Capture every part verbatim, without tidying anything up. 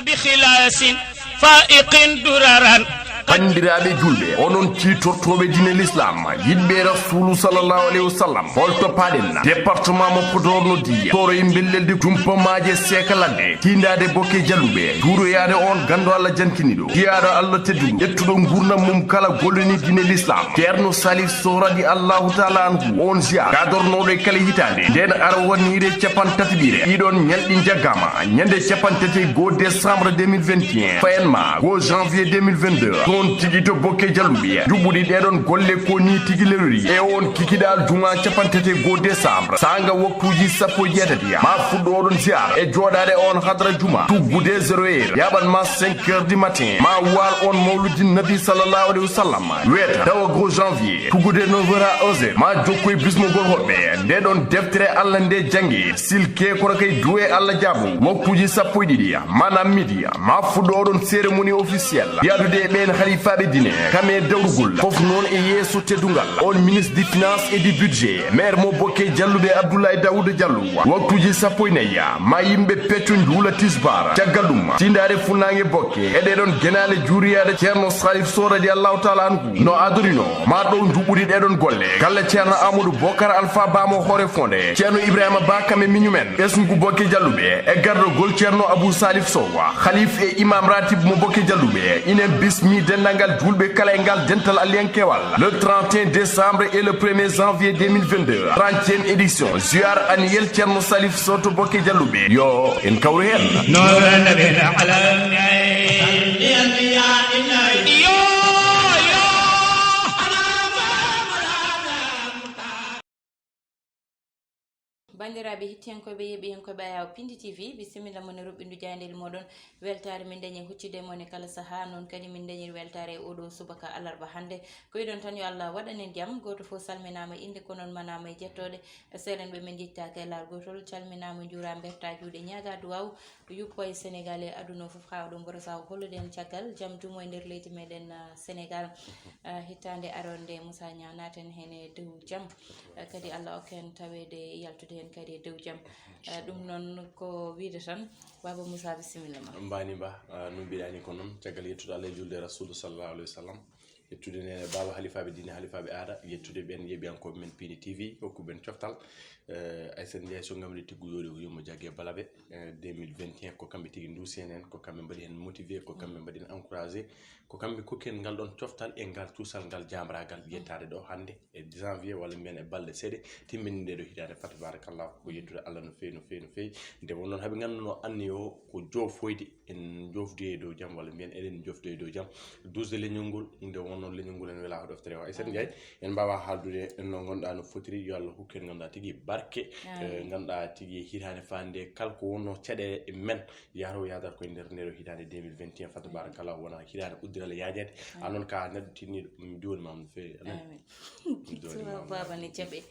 بخلاص فائق دررا. Banndiraaɓe juulɓe, onon ciitortooɓe diine l'islam, yiɗɓe Rasuulu sallallahu alayhi wa sallam, holto paaɗen? Département mo Podor no diya toroye mbellelde, jumpa maaje, seeka ladde, tiindaade bokke jalluɓe, juuroyaade on ganndo Allah jankiniiɗo, jiyaaɗo Allah tedduɗo, ƴettuɗo nguurndam mum kala gollini diine l'islam, Ceerno Salif Sow radi Allahu taala anhu, on ziyaara gadornooɗo e kala hitaande. Ndeen arwaniire capanɗe tati ɓiire, ɗiɗon ñalɗi njaggaama ñande capanɗe tati e goo décembre deux mille vingt et un, fayan ma goo janvier deux mille vingt-deux, toon tigi to bokke jalluɓe. Njuɓɓudi ɗeɗon golle ko ni tigi lelori e on kikiɗal juma capanɗe tati e goo décembre, saanga waktuuji sappo e jeetati, ma fuɗɗo oɗon ziyaara e jooɗaade on hadra juma, tuggude zéro heure, yaɓan ma cinq heures du matin, ma waal on mawludi nabi sallallahu alayhi wa sallam, weeta tawa goo janvier, tuggude neuf heures à onze heures, ma jokkoy bismogol hoɓɓe nde ɗon deftere Allah nde jannge, silke kono kay duwe Allah jaabo, waktuuji sappo e ɗiɗi, maanaam midi, ma fuɗɗo oɗon cérémonie officielle, yaadude e ɓeen halifaaɓe diine, kam e dawrugol, fof noon e yeeso teddungal, on ministre du finance et du budget, maire mo bokke jalluɓe Abdoulaye Daouda Diallo, waktuuji sappo e nayi, ma yimɓe pecco njuula tisbaar, caggal ɗum, tiindaade funnaange bokke, e ɗeɗon genaale juuriyaade Ceerno Salif Sow radi Allahu taala anhu, no adorino, ma ɗow njuɓɓudi ɗeɗon golle, galle Ceerno Amadou Bokar Alpha Ba mo hoore fonde, Ceerno Ibrahima Ba kam e miñumen, ɓesngu bokke jalluɓe, e gardogol Ceerno Abou Salif Sow, halif e imam ratib mo bokke jalluɓe, inen bismi denndangal juulɓe kala e ngal dental alliyankewal, le trente et un décembre et le premier janvier deux mille vingt-deux, trentième édition, ziar annuel Ceerno Salif Sow to bokke jalluɓe, yo en kawru heen. نور النبي الأعلى. Banndiraaɓe hettiyankooɓe, yeeɓiyankooɓe Ayaw Pindi T V, bisimilla mon e ruɓɓindu jaayndeeli mooɗon. Weltaare min dañi huccude e mon e kala sahaa, noon kadi min dañiri weltaare e oɗo subaka alarba hannde. Ko yiɗon tan yo Allah waɗan en jam. Gooto fof salminaama innde, ko noon manaama e jettooɗe. Seeɗen ɓe min njettaaka e laawol gootol, calminaama, njuuraama, mbertaa juuɗe, ñaagaa duwaaw, yuppo e Senegaal e aduna o fof, haa oɗo mboro sahaa, hollude en caggal jam duumo e nder leydi meɗen, ah, Senegaal. Ah, hitaande aroore nde, Moussa Niang, naaten heen e dow jam. Ah, kadi Allah okka en taweede, yaltude heen kadi e dow jam. Ah, ɗum noon ko wiide tan, Baaba Moussa, bisimilla ma. Mbaani mba, ah, no mbiɗaa ni ko noon, caggal yettude Allah e juulde e Rasuulu sallallahu alayhi wa sallam, yettude ne baaba halifaaɓe diine, halifaaɓe aada, yettude ɓeen yeeɓiyankooɓe men Pindi T V, hokku ɓeen coftal. Eh, Aysata Ndiaye, so ngamri tiggu yooɗi ko yumma jagge balaɓe. Eh, deux mille vingt et un ko kamɓe tigi nduusi en heen, ko kamɓe mbaɗi heen motivé, ko kamɓe mbaɗi en encouragé, ko kamɓe kokki en ngal ɗoon coftal e ngal cuusal ngal jaamraagal yettaade ɗo hannde e janvier, walla mbiyen e balɗe seeɗe timmininde ɗo hitaande. Fa tabarakallah, ko yettude Allah no feewi, no feewi, no feewi. Nde won noon haɓe ngannduno anni o ko joofoyde, en jofdoyi e dow jam, walla mbiyen eɗen jofdoyi e dow jam. Duusde leñol ngol, nde won noon leñol ngol en welaa hoɗo ftere o. Aysata Ndiaye, en mbaawaa haaldude no ngonɗaa no fotiri. Yo Allah hokku en ngannduɗaa tigi barke, eh, ngannduɗaa tigi hitaande faande kala ko wonno caɗeele men, yahro yahdata koye nder ndee ɗo hitaande deux mille vingt et un. Fa tabarakallah, wona hitaande uddiral e yaajeede. A noon ka neɗɗo tinniiɗo, mi juwani ma no feewi. Amin. Mi juwani ma no Baba ne jaɓe.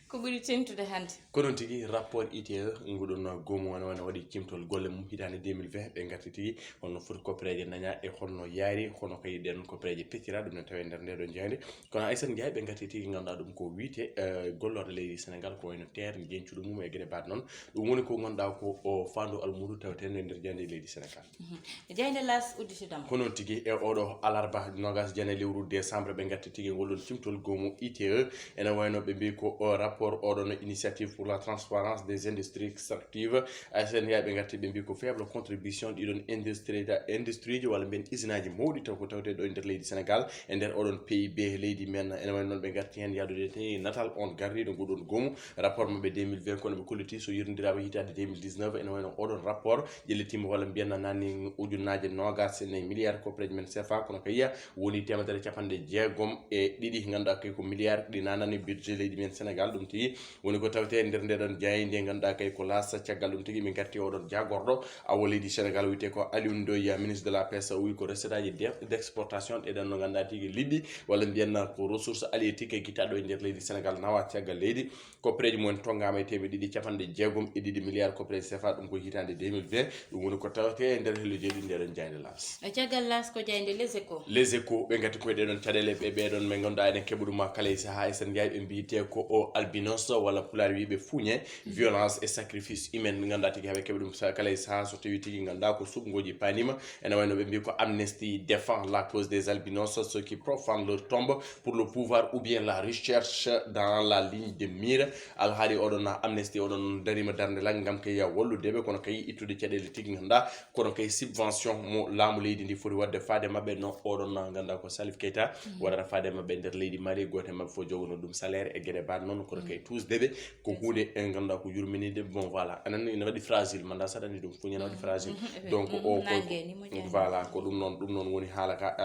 Ko ɓuri tentude hannde? Ko noon tigi, rapport I T E, nguɗon goomu wano wano waɗi cimtol golle mum hitaande deux mille vingt, ɓe ngarti tigi holno foti koppereeje dañaa e holno yaari, kono kadi ɗeen koppereeje peccira, ɗum ne tawee nder ndee ɗo jaaynde. Kono Aysata Ndiaye, ɓe ngarti tigi, ngannduɗaa ɗum ko wiyte, eh, gollorɗe leydi Senegaal, ko wayno terre, njencuɗo mum e geɗe baɗe noon. Ɗum woni ko ngannduɗaa ko o faandu almuudu taweteende e nder jaaynde leydi Senegaal. Mhm. Jaaynde L'As udditidam. Ko noon tigi, e oɗo alarba noogas e jeenayi lewru décembre, ɓe ngarti tigi ngol ɗon cimtol goomu I T E. Ene wayno ɓe mbi ko o rapport oɗon initiative pour la transparence des industries extractives, A S N I A, ɓe ngarti ɓe mbi ko faible contribution ɗiɗon industrie, industrie ji walla mbiyen usine aji mawɗi taw ko tawte ɗo e nder leydi Sénégal, e nder oɗon P I B leydi men. Ene wayno noon ɓe ngarti heen yaadude te natal on garriiɗo nguɗon goomu, rapport maɓɓe deux mille vingt, kono ɓe kolliti so yirondiraama hitaande deux mille dix-neuf, ene wayno oɗon rapport ƴellitiima walla mbiyen nanni ujunnaaje noogas e nayi milliard koppereeje men C F A, kono kay woni teemedere e capanɗe jeegom e ɗiɗi, ngannduɗaa kay ko milliard ɗi nanani budget leydi men Sénégal. Ɗum tigi woni ko tawetee e nder ndeɗon jaaynde, ngannduɗaa kay ko L'As. Caggal ɗum tigi min ngarti oɗon jaagorɗo awo leydi Sénégal, wiyetee ko Alioune Ndoye, ministre de la pêche, o wi ko recette aji d' exportation ɗeɗon no ngannduɗaa tigi liɗɗi, walla mbiyen ko ressource halieutique e gitaɗo e nder leydi Sénégal nawa caggal leydi. Koppereji mumen tongama e temeɗe ɗiɗi capanɗe jeegom e ɗiɗi milliards koppereji C F A, ɗum ko hitande deux mille vingt. Ɗum woni ko tawete e nder hello jeeɗi nde ɗon jayde las. E caggal las ko jayde Les Échos. Les Échos, ɓe gatti koye ɗeɗon caɗele, ɓe ɓeɗon ɓe ganduɗa eɗen keɓa ɗum kala e saaha, e sen jaayi ɓe mbiyete ko o albinos walla pulaar wiɓe fuñe, violence et sacrifice humain, ɓe ganduɗa tigi haɓe keɓa ɗum sa- kala e saaha, so tawi tigi ganduɗa ko suɓngoji panima. Ene wayno ɓe mbi ko Amnesty défend la cause des albinos, ceux qui profanent leur tombe pour le pouvoir ou bien la recherche dans la ligne de mire. Alhaali oɗon Amnesty oɗon darima darde lagge gam kay ya walludeɓe, kono kay ittude caɗele tigi ganduɗa, kono kay subvention mo laamu leydi ndi foti wadde faade mabɓe, no oɗon ganduɗa ko Salif Keita waɗata faade mabɓe nder leydi Mali, goto e mabɓe fof jogono ɗum salaire e gueɗe baɗe noon, kono kay tusdeɓe ko hunde en ganduɗa ko yurminide. Bon, voilà, anan ina waɗi fragile, manda saɗani ɗum fuñana waɗi fragile. Donc o ko voilà, ko ɗum noon, ɗum noon woni haala ka.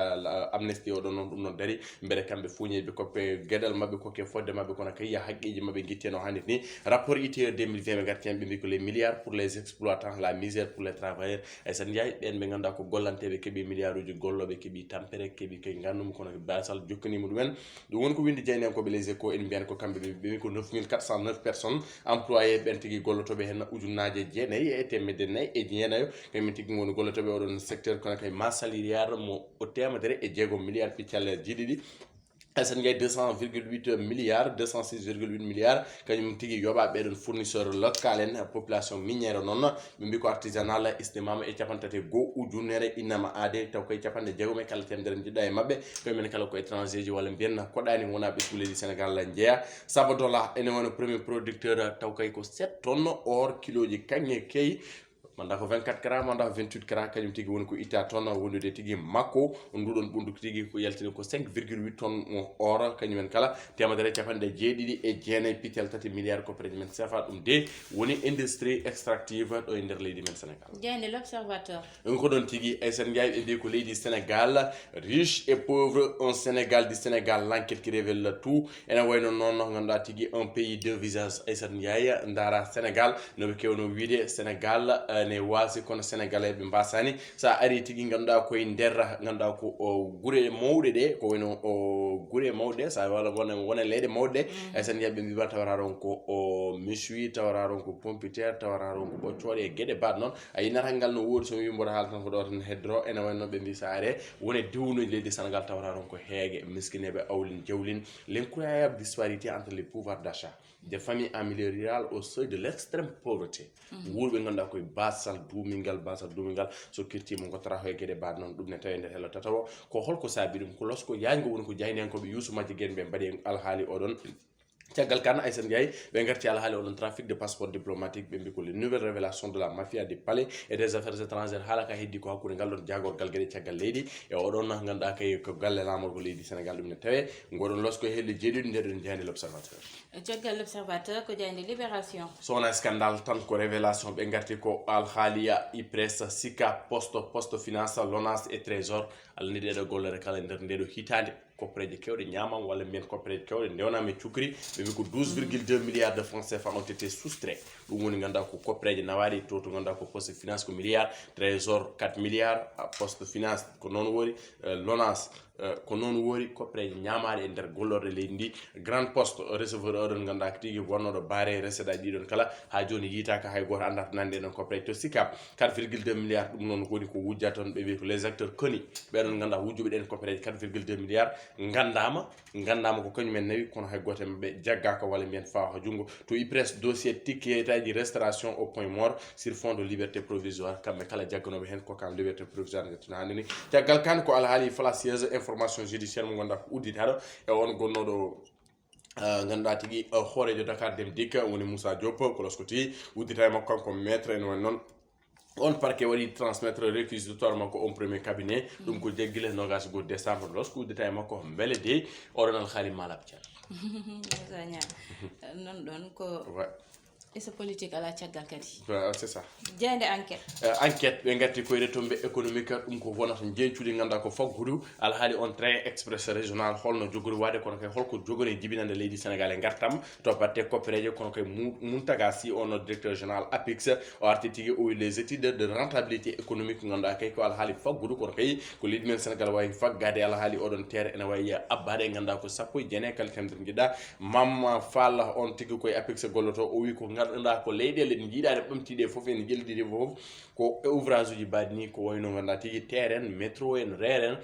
Amnesty oɗon noon ɗum noon dari, mbeɗa kamɓe fuñeɓe koppe gueɗal mabɓe, kokke fodde mabɓe, kono kay ya haqqeji mabɓe guitte no hannirta ni. Rapport I T E deux mille vingt ɓe garti hen, ɓe mbi ko les milliards pour les exploitants, la misère pour les travailleurs. E sen jaayi ɓen ɓe ganduɗa ko gollanteɓe keeɓi milliards uji, golloɓe keeɓi tampere, keeɓi kay gandum, kono basal jokkanima ɗumen. Ɗum woni ko windi jayniyankoɓe Les Échos, en mbiyani ko kamɓe ɓe mbi ko neuf mille quatre cent neuf personnes employé, ɓen tigi gollotoɓe hen ujunnaje jeenayi e temedde nayyi e jeenayo. Kañum tigi woni gollotoɓe oɗon secteur, kono kay masse salariale mo o temedere e jeegom milliards piccal jiɗiɗi. Sen jaayi deux cent virgule huit milliards, deux cent six virgule huit milliards, kañum tigi yoɓa ɓeɗon fournisseur local en, population minière noon, ɓe mbi ko artisanal, estimama e capanɗe tati e goho ujunere innama aade, taw koye capanɗe jeegom e kala temedere jiɗɗa e mabɓe, koye men kala ko étranger ji walla mbiyen koɗani wona ɓesngu leydi Sénégal jeeya. Sabadola ene wona premier producteur, taw kay ko sept tonnes or kiloji kañe kay, manda ko vingt-quatre carats, manda ko vingt-huit carats, kañum tigi woni ko itta toon wondude tigi makko. Nduɗon ɓundu tigi ko yaltini ko cinq virgule huit tonnes mo or, kañum en kala temedere capanɗe jeeɗiɗi e jeenayi piccal tati milliards koppereji men C F A. Ɗum de woni industrie extractive ɗo e nder leydi men Sénégal. Jeyde L'Observateur. Ɗum ko ɗon tigi, Aysata Ndiaye, ɓe mbi ko leydi Sénégal, riche et pauvre, un Sénégal du Sénégal, l'enquête qui révèle tout. Ene wayno noon, no ganduɗa tigi, un pays deux visages. Aysata Ndiaye, ndaara Sénégal, no ɓe kewno wiide, Sénégal, eh, ne waasi, kono Sénégalais ɓe mbasani. Sa ari tigi, ganduɗa koye nder, ganduɗa ko, o, gure mawɗe ɗe, ko wayno, o, gure mawɗe, sa wala wona, wona leyɗe mawɗe ɗe. Aysata Ndiaye, ɓe mbiwa tawata ɗon ko, o, méchoui, tawata ɗon ko pompiteer, tawata ɗon ko ɓoccooɗe e geɗe baɗ noon. A yinata ngal no woodi, so mi wi mboɗo haala tan ko ɗo tan heddoro, ene wayno ɓe mbi sa are, wone diwnuji leydi Sénégal tawata ɗon ko heege, miskineɓe, awlin, jawlin, l'incroyable disparité entre les pouvoirs d'achat des familles en milieu rural au seuil de l'extrême pauvreté. Wuurɓe ganduɗa koye basal duumingal, basal duumingal, so kirtima gottata koye geɗe baɗ noon, ɗum ne tawi nder hello tatawo. Ko holko saabi ɗum? Ko losko yaajgo woni ko jayniyankoɓe Youssou Madjiguène ɓe mbaɗi e alhaali oɗon. Caggal kan, Aysata Ndiaye, ɓe garti alhaali oɗon trafic de passeport diplomatique, ɓe mbi ko les nouvelles révélations de la mafia du palais et des affaires étrangères. Haala ka heddi ko hakkude ngal ɗon jaagorgal geɗe caggal leydi e oɗon ganduɗa kay ko galle laamorgo leydi Sénégal, ɗum ne tawe. Ngoɗon losko e hello jeeɗiɗi, nde ɗon jeyande L'Observateur. Caggal L'Observateur ko jeyande Libération. So wona scandale tan ko révélation, ɓe garti ko alhaaliya IPRES, SICAP, Poste, Poste Finance, LONASE et Trésor. Allah ni ɗeɗo gollere kala e nder ndeɗo hitande. Koppereje kewɗe ñaamama, walla mbiyen koppereje kewɗe ndewnama e cukri. Ɓe mbi ko douze virgule deux milliards de francs C F A ont été soustraits. Ɗum woni ganduɗa ko koppereje nawaɗe to, to ganduɗa ko Poste Finance ko milliard, Trésor quatre milliards, ah, Poste Finance ko noon woni, eh, LONASE, eh, ko noon woni koppereje ñaamaɗe e nder gollorɗe leydi ndi. Grand Poste, receveur oɗon ganduɗa ko tigi wonnoɗo baare recette aji ɗiɗon kala, ha joni yitaka, hay goto anda to nande ɗon koppereje. To SICAP, quatre virgule deux milliards, ɗum noon woni ko wujja toon, ɓe mbi ko les acteurs connus. Ɓeɗon ganduɗa wujjuɓe ɗen koppereje quatre virgule deux milliards gandama, gandama ko kañum en nawi, kono hay goto e mabɓe jaggaka walla mbiyen fawa ha jungo. To IPRES, dossier ticket aji restauration au point mort sur fond de liberté provisoire, kamɓe kala jagganoɓe hen ko kam liberté provisoire nde tuna hande ni. Caggal kan ko alhaali fallacieuse information judiciaire mo ganduɗa ko udditaɗo e on gonnoɗo, ah, ganduɗa tigi, ah, hoorejo Dakar Dem Dikk, woni Moussa Diop, ko losko tigi uddita e makko kanko maître, en woni noon. On parquet waɗi transmettre réquisitoire makko on premier cabinet, ɗum ko jeggile nogas e goho décembre, losko uddita e makko, beele de oɗon alhaali malab cer. Moussa Niang, noon ɗon ko wa- E so politique alaa caggal kadi. Voilà, c'est ça. Jaaynde enquête. Euh, enquête, ɓe ngarti koye retombées économiques, ɗum ko wonata njeñcuɗi, ngannduɗaa ko faggudu alhaali on train express régional, holno jogori waade, kono kay holko jogori jibinande leydi Sénégal e ngartam to batte koppereeje, kono kay Mu- Mountaga Sy, on directeur général APIX, o arti tigi o wi les études de rentabilité économique, ngannduɗaa kay ko alhaali faggudu, kono kay ko leydi men Sénégal wawi faggade alhaali oɗon terre ene wawi abbaade, ngannduɗaa ko sappo e jeenayi kala temedere jiɗɗa. Mam Fall, on tigi koye APIX golloto, o wi ko ngannduɗaa ko leyɗeele ɗe njiɗaade ɓamtiɗe fof, ene jeldiri fof ko e ouvrage uji mbaɗi ni, ko wayno ngannduɗaa tigi terrain, métro en, reer en.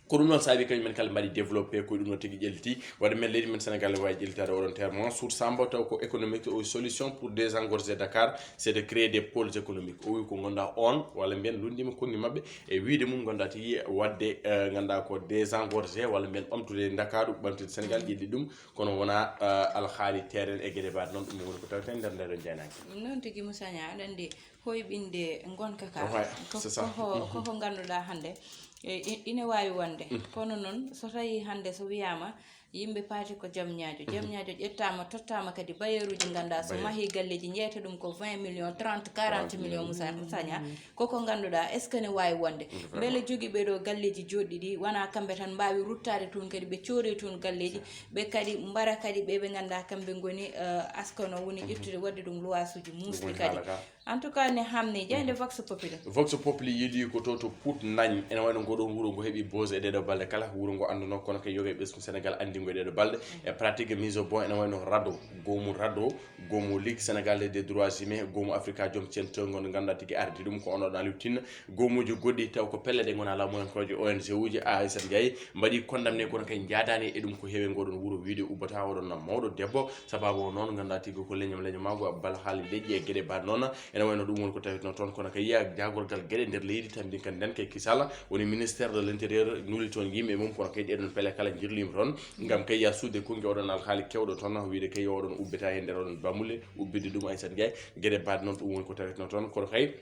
Ko ɗum noon saabi kañum en kala mbaɗi développé, ko ɗum no tigi ƴelliti. Waɗi men leydi men Sénégal ne wawi ƴellitaade oɗon terre. Mansour Samba, taw ko économique, o wi solution pour désengorger Dakar, c'est de créer des pôles économiques. O wi ko ngannduɗaa on, walla mbiyen lunndima konngi maɓɓe, e wiide mum ngannduɗaa tigi waɗde, eh, ngannduɗaa ko désengorger, walla mbiyen ɓamtude Ndakaaru, ɓamtude Sénégal, ƴelli ɗum, kono wona, eh, alhaali terrain e geɗe mbaɗe noon, ɗum woni ko tawten nder nder jaynaaki. Noon tigi Moussa Niang, aɗa anndi hoyɓinde ngonka ka. Ouais, Ko- c'est ça. Koko koko ngannduɗaa hannde e, i- ine waawi wonde. Kono noon so tawi hannde so wiyaama yimɓe paati ko jam ñaajo, jam ñaajo ƴettaama, tottaama kadi bailleur uji, ngannduɗaa so Bailleur. Mahi galleeji, njeyta ɗum ko vingt millions, trente, quarante millions, Moussa Moussa Niang. Koko ngannduɗaa est ce que ne waawi wonde? Mbele jogiiɓe ɗo galleeji joɗɗi ɗi wona kamɓe tan mbaawi ruttaade toon, kadi ɓe coodee toon galleeji, ɓe kadi mbara kadi ɓe ɓe ngannduɗaa kamɓe ngoni, eh, askano woni ƴettude waɗde ɗum luwaasuuji muusɗi Ɗum kadi. haala ka. En tout cas ne hamni jaaynde Vox Populi. Vox Populi yeɗi ko to to Pout Nagne, ene wayno ngoɗon wuro ngo heɓi buzz e ɗeɗo balɗe kala, wuro ngo annduno kono kay yoga e ɓesngu Sénégal anndi ngo e ɗeɗo balɗe. E pratique mise au point ene wayno rado, goomu rado, goomu Ligue Sénégal des droits humains, goomu Africa Jom Center, ngon ngannduɗaa tigi ardi ɗum ko onon Aliou Tine, goomuuji goɗɗi taw ko pelle ɗe ngona lamuyankooje, O N G uji, A S N Ndiaye mbaɗi condamné, kono kay njaadaani e ɗum ko heewe ngoɗon wuro wiide ubbata oɗon mawɗo debbo, sababu o noon ngannduɗaa tigi ko leñam leñamaagu, abbal haali leƴƴi e geɗe mbaɗ noon. Ene wayno ɗum woni ko tawitno toon, kono kay yiya jaagorgal geɗe nder leydi tambi kan nden kay kisala woni ministère de l'intérieur nuli toon yimɓe mum, kono kay ɗeɗon pele kala jirlima toon ngam kay ya suude kunnge oɗon alhaali kewɗo toon, wiide kay oɗon ubbita e nder oɗon bamule ubbide ɗum Aissata Ndiaye, geɗe mbaɗ noon ɗum woni ko tawitno toon, kono kay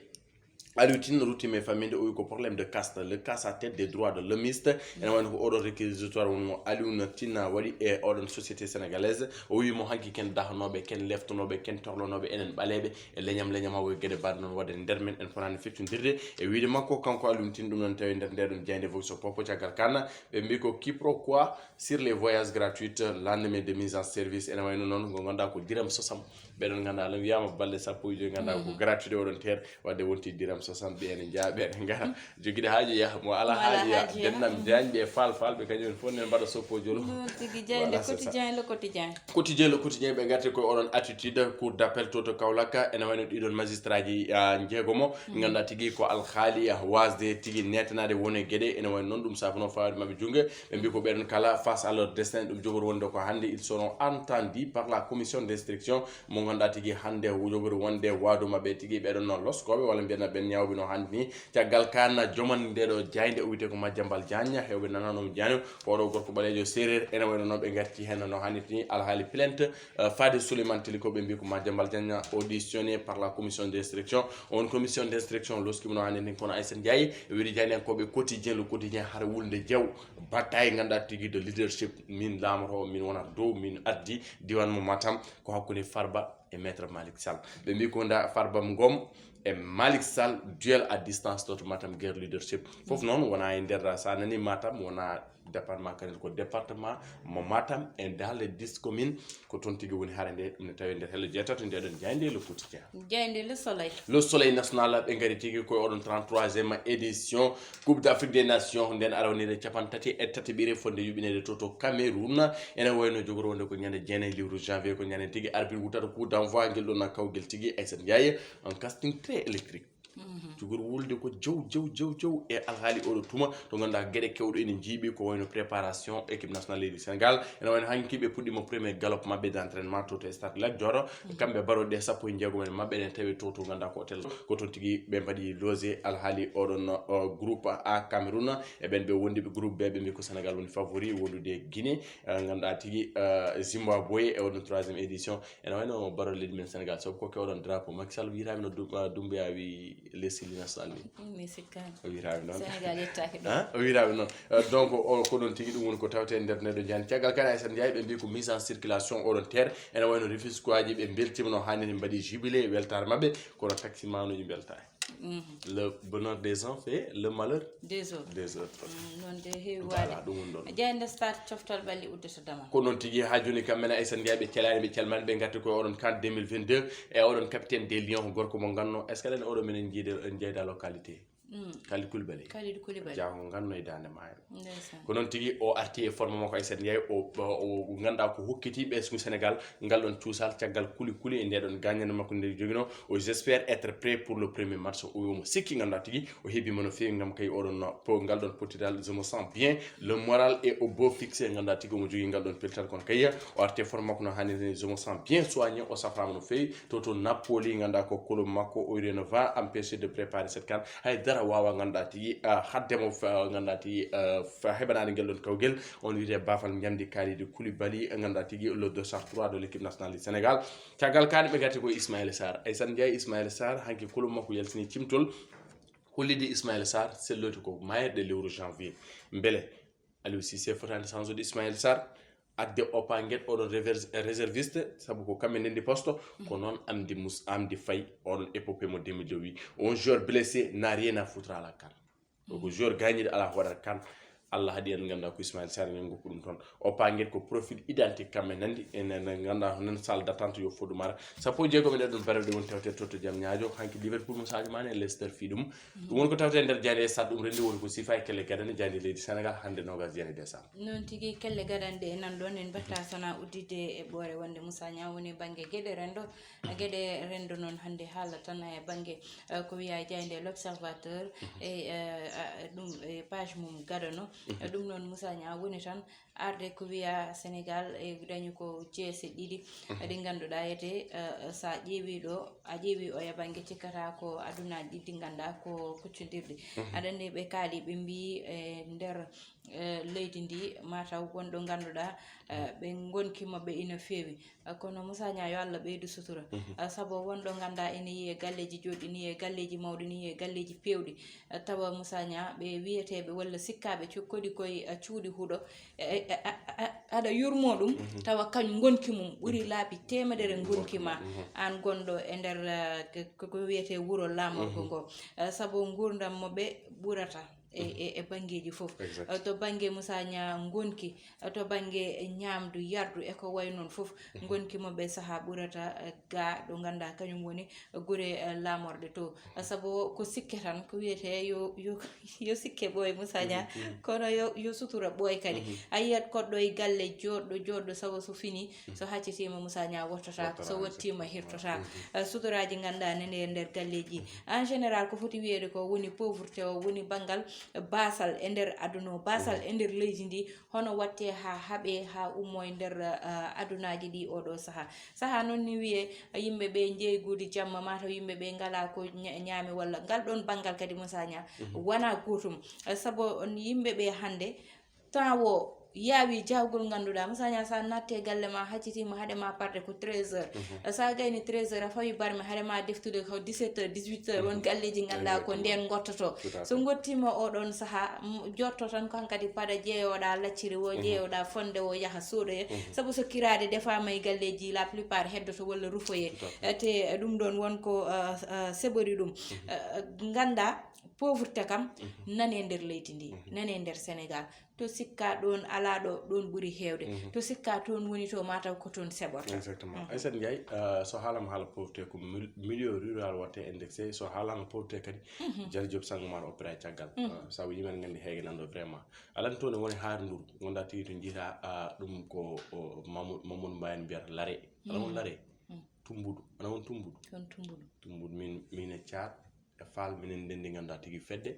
Aliou Tine ruttima e famminde, o wi ko problème de caste, le casse à tête des droits de l'hommiste. Ene wayno ko oɗon réquisitoire woni mo Alioune Tine waɗi e oɗon société sénégalaise. O wi mo hanki ken dahanooɓe, ken leftonooɓe, ken torlanooɓe enen ɓaleeɓe e leñam leñamaagu e geɗe mbaɗe noon waɗde nder men, en fotaani feccondirde. E wiide makko kanko Alioune Tine, ɗum noon tawi nder nde ɗon jaaynde Vox Populi, caggal kan ɓe mbi ko quiproquo sur les voyages gratuits lendemain de mise en service. Ene wayno noon ngo ngannduɗaa ko diram sosam. Ɓeɗon ngannduɗaa lan wiyama balɗe sappo e joyi ngannduɗaa ko gratuité oɗon teer, wadde wonti diram soixante ɓe ene njaa ɓe ene ngara. Jogiɗo haaju yaha, mo ala haaju yaha. Dennam jaañɓe e fal fal ɓe kañum en fof nen mbaɗa soppo jolo. Noon tigi jaaynde. Quotidien, le quotidien. Quotidien, le quotidien, ɓe ngarti koye oɗon attitude cour d'appel to to Kaolack, ene wayno ɗiɗon magistrat ji jeegomo ngannduɗaa tigi ko alhaali wasde tigi netanaade wone geɗe, ene wayno noon ɗum sabuno fawde maɓɓe junnge. Ɓe mbi ko ɓeɗon kala face à leur destin, ɗum jogori wonde ko hannde ils seront entendus par la commission d'instruction mo ngannduɗaa tigi hannde jogori wonde waadu maɓɓe tigi ɓeɗon no loskooɓe walla mbiyen ɓen ñawɓe no hannde ni. Caggal kan joman ndeɗo jaaynde o wiyete ko Madiambal Diagne, hewɓe nanano mo Diagne, oɗo gorko ɓaleejo séeréer, ene wayno noon ɓe ngarti heen no hannde ni alhaali plainte, eh, faade Souleymane Teliko, ɓe mbi ko Madiambal Diagne auditionné par la commission d'instruction. On commission d'instruction loskimo no hannde ni kono Aissata Ndiaye, wiide jaayndiyankooɓe quotidien, le quotidien, hara wulde jeew. Bataille ngannduɗaa tigi de leadership, min laamotoowo, min wonata dow, min addi diwan mo Matam, ko hakkunde Farba e Maître Malick Sall. Ɓe mbi ko nda Farba Ngom e Malick Sall, duel à distance to to Matam, guerre leadership. Fof noon wona e nder, sa nani Matam wona département Kanel, ko département mo Matam et dans les dix communes, ko toon tigi woni hare nde, ɗum ne tawi nder hello jeetato nde ɗon jaaynde le quotidien. Jaaynde le Soleil. Le Soleil national, ɓe ngari tigi koye oɗon trente-troisième édition Coupe d'Afrique des Nations, nden arownire capanɗe tati e tati ɓire fonde yuɓinede to to Cameroun. Ene wayno jogori wonde ko ñande jeenayi lewru janvier, ko ñande tigi arbitre wutata coup d'envoi ngel ɗon kawgel tigi Aissata Ndiaye, un casting très électrique. Jogori wulde ko jew jew jew jew e alhaali oɗo tuma to ngannduɗaa geɗe kewɗo ene jiiɓi ko wayno préparation équipe nationale leydi Sénégal. Ene wayno hanki ɓe puɗɗima premier galop maɓɓe d'entraînement to to stade Lat Dior. Kamɓe baroɗe sappo e jeegom en maɓɓe ene tawi to to ngannduɗaa ko hôtel, ko toon tigi ɓe mbaɗi logé alhaali oɗon, o, groupe A Cameroun. E ɓen ɓe wondi ɓe groupe B, ɓe mbi ko Sénégal woni favori wondude e Guinée, eh, ngannduɗaa tigi, eh, Zimbabwe e oɗon troisième édition. Ene wayno baroɗe leydi men Sénégal, sabu ko ke oɗon drapeau Macky Sall wiyatami no Dum- eh, Doumbouya wi lesdi national ni. Mi sikkaani. O wiyataama noon. Sénégal yettaaki ɗum. Hein? O wiyataama noon. Euh, donc o ko noon tigi, ɗum woni ko tawte e nder neɗɗo jani. Caggal kala, Aysata Ndiaye, ɓe mbi ko mise en circulation oɗon terre ene wayno Rufisquois ji, ɓe mbeltima no hanniri, mbaɗi jubilé e weltaare maɓɓe, kono taximanuji mbeltaaki. Le bonheur des uns fait le malheur Des autres. Des autres. Noon de heewi Voilà, waade. Ɗum woni ɗon. Jaaynde Stade coftal ɓalli uddata damal. Ko noon tigi, haa jooni kam, menen Aysata Ndiaye ɓe calani, ɓe calmani, ɓe ngatti koye oɗon CAN deux mille vingt-deux e oɗon capitaine des Lions, gorko mo ganno. Est-ce que aɗa anndi oɗo minen jeyda, en jeyda localité? Kalidou Koulibaly. Kalidou Koulibaly. Jaago ganno e daande maayo. Ndeysaan. Ko noon tigi, o arti e forme makko, Aysata Ndiaye, o, o, o nganndaa ko hokkiti ɓesngu Sénégal ngal ɗon cuusal caggal kuli kuli e nde ɗon gaññande makko nde joginoo. O, j'espère être prêt pour le premier match. O wi omo sikki, nganndaa tigi o heɓiima no feewi ngam kay oɗon po-, ngal ɗon pottital. Je me sens bien, le moral est au beau fixe, nganndaa tigi omo jogii ngal ɗon pellital, kono kay o arti e forme makko no haaniri ni. Je me sens bien soigné, o safraama no feewi. To, to Napoli, nganndaa ko club makko, o wiyi ne va empêcher de préparer cette CAN. Hay dara waawa, nganndaa tigi, ah, haɗde mo fa-, nganndaa tigi, ah, fa-, heɓanaade ngel ɗon kawgel. On wiyetee baafal njamndi Kalidou Koulibaly, nganndaa tigi le dossard trois de l'équipe nationale du Sénégal. Caggal kaani ɓe ngatti ko Ismaïla Sarr. Aysata Ndiaye, Ismaïla Sarr, hanki club makko yaltini cimtol hollidi Ismaïla Sarr selloyta ko mayirɗe lewru janvier. Mbele Aliou Cissé fotaani change de Ismaïla Sarr, adde Opa Nguet, oɗon rever-, réserviste, sabu ko kamɓe ndenndi poste, ko noon Amdy Mus-, Amdy Faye, oɗon épopée mo deux mille deux wi, un joueur blessé n'a rien à foutre à la CAN. Donc joueur gaañiiɗo alaa ko waɗata CAN. Allah haɗi en nganndaa ko Ismaïla Sarr, en ngokku ɗum toon. Opa Nguet ko profil identique kamɓe ndenndi, en, en nganndaa ko nen salle d'attente yo foddu mara. Sappo e jeegom e ɗee ɗon bareeɗe woni tawte to, to Diamniadio, hanki Liverpool mo Sadio Mané, Leicester fii ɗum. Ɗum woni ko tawte e nder jaaynde Stade, ɗum renndi woni ko siifa e kelle gadane jaaynde leydi Sénégal hannde noogas jeenayi décembre. Noon tigi, kelle gadanɗe e nan ɗoon, en mbaɗta sona udditde e ɓoore wonde Moussa Niang woni bannge geɗe renndo. Geɗe renndo noon hannde haala tan e bannge, eh, ko wiya jaaynde L'Observateur e, eh, a-, ɗum e page mum gadano. Eh, ɗum noon Moussa Niang woni tan arde ko wiya Sénégal e dañi ko jeese ɗiɗi ɗi ngannduɗaa ete, eh, so a ƴeewi ɗo, a ƴeewi oya bannge cikkata ko adunaaji ɗiɗi ngannduɗaa ko kuccondirɗi. Aɗa anndi ɓe kaali, ɓe mbii e nder, eh, leydi ndi mataw wonɗo ngannduɗaa, eh, ɓe ngonki maɓɓe ina feewi. Eh, kono Moussa Niang yo Allah ɓeydu sutura. Eh, sabu wonɗo ngannduɗaa ina yiye galleeji joɗɗi, ina yiye galleeji mawɗi, ina yiye galleeji peewɗi. Eh, tawa Moussa Niang ɓe wiyeteeɓe walla sikkaaɓe co-, koɗi koye, eh, cuuɗi huɗo, e, e, a, a, aɗa yurmo ɗum, tawa kañum ngonki mum ɓuri laabi teemedere ngonki ma, aan gonɗo e nder, eh, ko, ko wiyetee wuro laamorgo ngo. Eh, sabu nguurndam mo ɓe ɓurata e, e, e banngeeji fof. Eh, to bannge Moussa Niang ngonki, eh, to bannge ñaamdu, yardu e ko wayi noon fof, ngonki mo ɓe sahaa ɓurata, eh, ga ɗo ngannduɗaa kañum woni gure, eh, laamorɗe to. Sabu ko sikke tan, ko wiyetee yo, yo, yo sikke ɓooy Moussa Niang, kono yo, yo sutura ɓooy kadi. A yiyat koɗɗo e galle jooɗɗo, jooɗɗo, sabu so fini, so haccitiima Moussa Niang wottotaako, so wottiima hirtotaako. Eh, suturaaji ngannduɗaa nene e nder galleeji. En général, ko foti wiyeede ko woni pauvreté o, woni banngal baasal e nder aduna o, baasal e nder leydi ndi, hono watte haa haɓe, haa ummo e nder, eh, adunaaji ɗi oɗo sahaa. Sahaa noon ni wiyee yimɓe ɓe njeeygude jamma, mataw yimɓe ɓe ngalaa ko ña-, ñaami walla ngal ɗoon banngal kadi Moussa Niang wonaa gootum. Eh, sabu on yimɓe ɓe hannde temps o yaawi jahgol ngannduɗaa Moussa Niang, so a natti e galle ma, haccitiima haade ma parde ko treize heures. Eh, so a gayni treize heures, a fawi barme, haade ma deftude ko dix-sept heures, dix-huit heures, won galleeji ngannduɗaa ko ndeen ngottoto. So ngottiima o ɗoon sahaa, m-, jotto tan ko hankadi paɗa jeeyoɗaa lacciri o, jeeyoɗaa fonde o, yaha soodoye. Sabu so kiraade defaama e galleeji, la plupart heddoto walla rufoye. Eh, te ɗum ɗoon won ko, eh, eh, seɓori ɗum. Eh, nganndaa, pauvreté kam nane e nder leydi ndi, nane e nder Sénégal. To sikkaa ɗoon alaa ɗo, ɗoon ɓuri heewde. To sikkaa toon woni to, mataw ko toon seɓorta. Exactement. Aysata Ndiaye, eh, so haalama haala pauvreté ko mil-, milieu rural watte indexé, so haalama pauvreté kadi, Jari Diop sanngo ma opéra e caggal. Eh, sabu yimɓe ne nganndi heege nan ɗo vraiment. Alan toon ne woni haarnduru, ngannduɗaa tigi to njiita, ah, ɗum ko, o, Mamadou, Mamadou Mbaye mbiyata lare. Alan won lare? Tumbudu. Alan won tumbudu? Toon tumbudu. Tumbudu min, min e Caat, e Faal, minen ndenndi ngannduɗaa tigi fedde.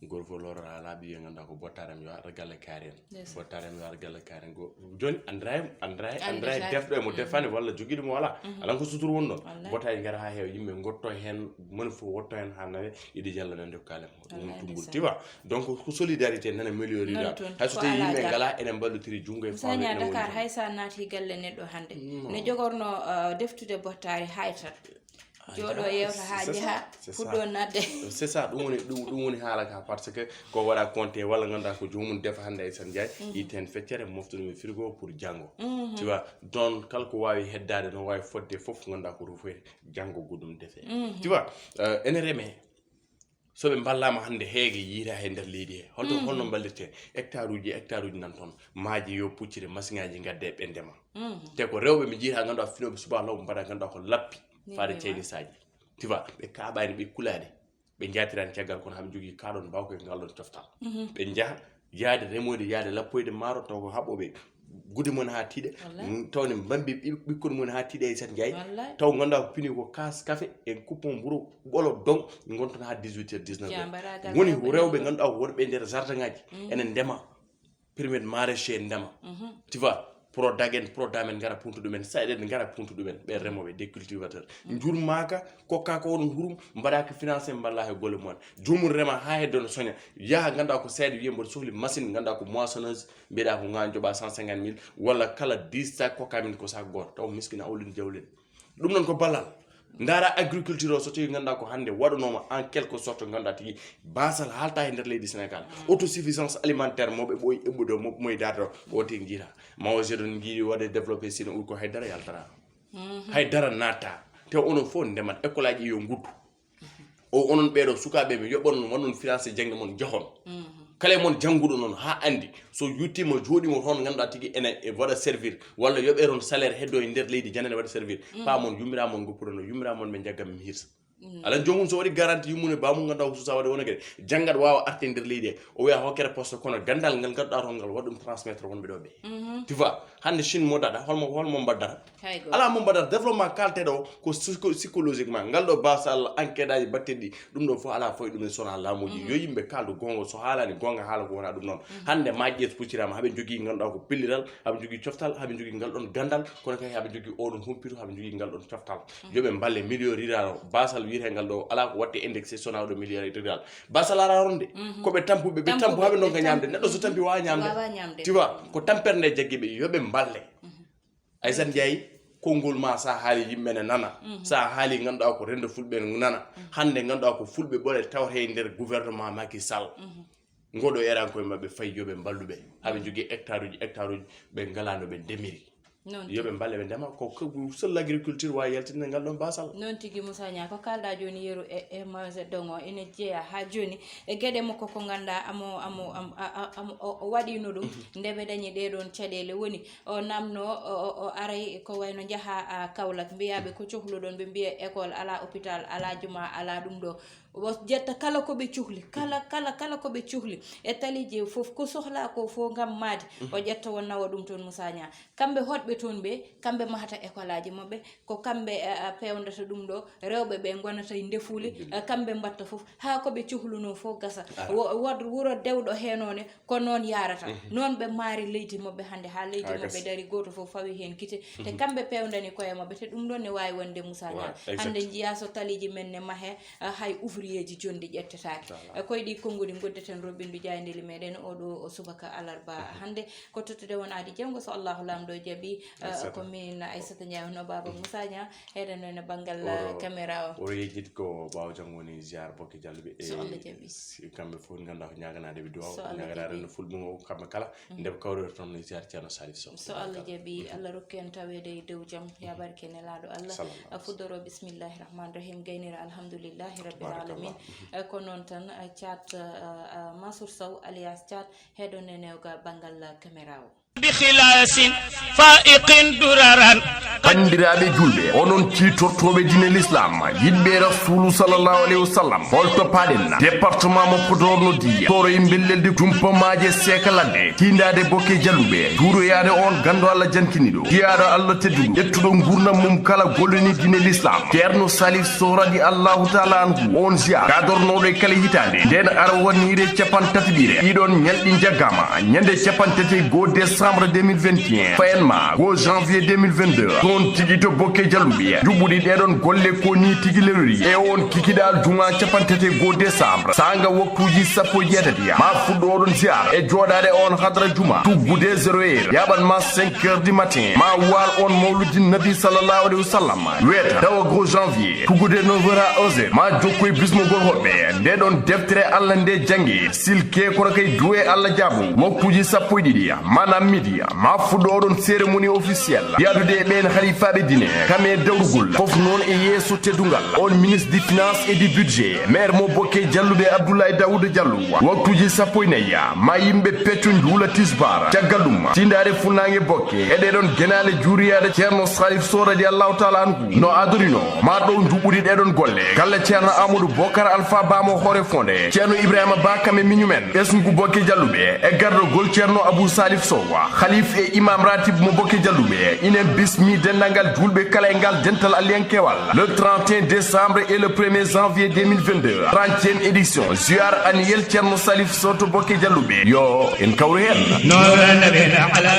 Gorko lorora laaɓi wiye ngannduɗaa ko bottaram yo ar galle kaari en. Bottaram yo ar galle kaari en. Go-, jooni anndiraa, anndiraa, anndiraa defɗo e mo defaani walla jogiiɗo mo alaa. Alan ko sutur woni ɗoon. Bottaaji ngara haa heewa, yimɓe ngotto heen, moni fof wotto heen haa nawe, Idi Diallo nande ko kaalen mo. Ɗum woni tumbudu. Tu vois? Donc ko solidarité nana meliorira. Hay so tawi yimɓe ngalaa, enen mballotiri junngo e faalo. Moussa Niang, Dakar, hay so a naati galle neɗɗo hannde, ne jogorno, uh, deftude bottaari haytat. Jooɗo yewta haa jeha, fuɗɗo nadde. C'est ça, ɗum woni ɗum ɗum woni haala ka, parce que ko waɗa compté walla ngannduɗaa ko joomum defa hannde e san jaayi, itta heen feccere, mofta ɗum e frigo pour janngo. Tu vois, donc kala ko waawi heddaade no waawi fodde fof, ngannduɗaa ko ɗum fof janngo goɗɗum defee. Tu vois, euh, ene remee. So ɓe mballaama hannde heege yiiraa he nder leydi he, holto holno mballirtee? Hectare uji hectare uji nan toon, maaje yo puccire, masiŋaaji ngadde ɓe ndema. Te ko rewɓe ɓe njiyata ngannduɗaa finooɓe subaa law mbaɗa ngannduɗaa ko lappi faade caynisaaji. Tu vois, ɓe kaaɓaani, ɓe kulaani, ɓe njaatiraani caggal, kono haɓe njogii kaaɗoon mbawka e ngal ɗoon coftal. Ɓe njaha yaade remoyde, yaade lappoyde maaro, taw ko haɓooɓe gude mum haa tiiɗe, tawde mbambi ɓikkon mum haa tiiɗe e san jaayi, taw ngannduɗaa ko pini ko kaas kafe e coupon mburu ɓolo don ngonton haa dix-huit heures, dix-neuf heures. Woni rewɓe ngannduɗaa ko wonɓe e nder jardin ngaji, ene ndema, permet maraîcher en ndema. Tu vois, Prodac en, Prodam en ngara puntu ɗumen, SAED en ngara puntu ɗumen, ɓe remooɓe, des cultivateurs. Njurmaaka, kokkaaka oɗon hurum, mbaɗaaka financé, mballa he golle mumen. Joomum rema haa heddo no soña, yaha ngannduɗaa ko SAED wiye mboɗo sohli machine, ngannduɗaa ko moissonneuse, mbiɗa ko ngan joɓa cent cinquante mille, walla kala dix sac kokka min ko sac gooto, taw miskina awlin jawlen. Ɗum noon ko ballal. Ndaara agriculture o, so tawi ngannduɗaa ko hannde waɗanooma en quelque sorte, ngannduɗaa tigi baasal haalta e nder leydi Sénégal. Autosuffisance alimentaire mo ɓe ɓooyi eɓɓude o, mo moye darde o, o tigi njiita. Mao Zedong njiɗi waɗde développé Sine, uri ko haydara yaltara. Haydara natta. Te onon fof ndemat, école aji yo nguddu. O onon ɓeeɗo sukaaɓe, mi yoɓon on, wannon financé jaŋde mon, jahon. Kala e mon jannguɗo noon haa anndi, so yettiima jooɗiima toon, ngannduɗaa tigi ene e waɗa servir, walla yoɓee toon salaire heddo e nder leydi, janane waɗa servir. Paamon yummiraa mon, ngoppuɗon o yummiraa mon, ɓe njagga mi hirsa. Ala joomum so waɗi garanti yummum e baamum, ngannduɗaa ko suusa waɗa wona kadi janngat waawa arte e nder leydi he, o wiya hokkere poste, kono ganndal ngal ngannduɗaa toon ngal, waɗ ɗum transmettre wonɓe ɗo ɓe. Tu vois, hannde Chine mo daɗa, holmo holmo mbaddata? Alaa mo mbaɗata. Développement kalteɗo o ko psycho- psychologiquement. Ngal ɗo baasal, enquête aji batteɗi, ɗum ɗo fof alaa fof e ɗum en sona laamuji. Yo yimɓe kaldu goonga, so haalani goonga haala ko wona ɗum noon. Hannde maaje ɗe pucciraama, haɓe njogii ngannduɗaa ko pellital, haɓe njogii coftal, haɓe njogii ngal ɗon ganndal, kono kadi haɓe njogii oɗon humpito, haɓe njogii ngal ɗon coftal. Yo ɓe mballe milieu rural o, baasal wiyetee ngal ɗo, alaa ko waɗte indexé sona oɗo milieu rural. Baasal alaa ronde, ko ɓe tampuɓe, ɓe tampu haɓe ndonka ñaamde. Neɗɗo so tampi wawa ñaamde. Tu vois, ko tampere nde jaggi ɓe, yo ɓe mballe. Aysata Njaay, konngol ma, sa haali yimɓe ne nana. Sa haali ngannduɗaa ko renndo fulɓe nana. Hannde ngannduɗaa ko fulɓe ɓore tawte e nder gouvernement Macky Sall. Ngoɗo eran koye maɓɓe, fay yo ɓe mballu ɓe. Haɓe njogii hectare uji, hectare uji, ɓe ngalaa no ɓe ndemiri. Yo ɓe mballe ɓe ndema, ko ko seul l'agriculture waawi yaltinde ngal ɗon baasal. Noon tigi, Moussa Niang, ko kaalɗaa jooni yeru e e Mao Zedong o, ene jeyaa haa jooni e geɗe makko ko ngannduɗaa amo amo am- a- a- am- o o waɗiino ɗum. Nde ɓe dañi ɗee ɗoon caɗeele, woni o namno o o- o aray ko wayno njaha a Kaolack, mbiyaaɓe ko cohluɗon, ɓe mbiya école alaa, hôpital alaa, juma alaa, ɗum ɗo o ƴetta kala ko ɓe cuhli, kala kala kala ko ɓe cuhli e taliiji fof ko sohlaa ko fof ngam maadi, o ƴetta won nawa ɗum toon, Moussa Niang. Kamɓe hoɗɓe toon ɓe, kamɓe mahata école aji maɓɓe, ko kamɓe eh, eh, pewndata ɗum ɗo, rewɓe ɓe ngonata e ndefuuli, eh, kamɓe mbatta fof, haa ko ɓe cuhlunoo fof gasa. Wo- wod wuro dewɗo henoone, ko noon yaarata. Noon ɓe maari leydi maɓɓe hannde, haa leydi maɓɓe dari, gooto fof fawi heen gite. Te kamɓe pewndani koye maɓɓe, te ɗum ɗoon ne waawi wonde, Moussa Niang. Hannde njiyaa so taliiji men ne mahee, eh, hay ouvrier ji jonɗi ƴettetaake. Eh, koye ɗi konnguɗi ngoddeten roɓɓindu jaayndeeli meɗen oɗo o subaka alarba hannde. Ko tottude won aadi janngo, so Allahu Laamɗo jaɓi, eh, ko min Aissata Ndiaye, hono Baaba Moussa Niang, heɗen noon e banngal, eh, caméra o. Oɗo yejjit ko ɓaawo janngo woni ziar Bokke Jalluɓe. So Allah jaɓi. Si kamɓe fof ngannduɗaa ko ñaaganaade ɓe duwaaw, so Allah ñaaganaade jaɓi. No fulɓe ngo kamɓe kala, nde ɓe kawrori toon no ziar Ceerno Salif Sow. So Allah jaɓi, Allah rokku en taweede e dow jam, ya barke Nelaaɗo Allah. Sallallahu alaihi wasallam. A fuddoro, bismillahi rahmani rahim, gaynira alhamdulillahi rabbil alamin. Barakallah. Eh, ko noon tan, eh, Caat, eh, eh, Mansour Sow alias Caat, heɗon e newga banngal caméra o. بخلاص فائق دررا. Banndiraaɓe juulɓe, onon ciitortooɓe diine l'islam, yiɗɓe Rasuulu sallallahu alayhi wa sallam, hol to paaɗen? Département mo Podor noddi, toroy mbellelde, jumpa maaje, seeka ladde, tiindaade Bokke Jalluɓe, juuroyaade on ganndo Allah jankiniiɗo, jiyaaɗo Allah tedduɗo, ƴettuɗo nguurndam mum kala gollini diine l'islam, Ceerno Salif Sow radi Allahu taala anhu, on ziar gadornooɗo e kala hitaande, nden ara wonniire capan tati ɓiire. Ɗiɗon ñalɗi njaggaama, ñande capan tati e goo décembre. décembre deux mille vingt et un fayen ma go janvier deux mille vingt-deux, toon tigi to Bokke Jalluɓe. Juɓɓuɗi ɗeɗon golle ko ni tigi lewri e on kikiɗal juma capantete go décembre, sanga waktuji sappo e jeetati, ma fuɗɗo oɗon ziyara e joɗade on hadra juma tuggude zéro heure, yaɓan ma cinq heures du matin, ma wal on mawludin nabi sallallahu alayhi wa sallam. Weta tawa go janvier tuggude neuf heures à onze heures, ma jokkoy bismogol hoɓɓe nde ɗon deftere Allah nde jange. Silke kono kay duwe Allah jaabo waktuji sappo e ɗiɗi, manam midi, ma fuɗɗo oɗon cérémonie officielle yadude e ɓen halifaɓe dine, kame dawrugol fof noon e yeeso teddungal on ministre du finance et du budget, maire mo Bokke Jalluɓe Abdoulaye Daouda Diallo. Waktuji sappo e nayi, ma yimɓe pecco njuula tisbar. Caggal ɗum, tindare funnange Bokke e ɗeɗon genale juuriyade Ceerno Salif Sow radiyallahu taala anhu no adorino ma ɗow juɓɓuɗi ɗeɗon golle. Galle Ceerno Amadou Bokar Alpha Ba mo Hoore Fonde, Ceerno Ibrahima Ba kame miñumen, ɓesngu Bokke Jalluɓe e gardogol Ceerno Abou Salif Sow, Khalif e Imam Ratib mo Bokke Jalluɓe, inen bismi denndangal julɓe kala e ngal dental Aliyankewal. Le trente et un décembre et le premier janvier deux mille vingt-deux, trentième édition ziar annuel Ceerno Salif Sow to Bokke Jalluɓe. Yo en kawru hen. نور النبي الأعلى.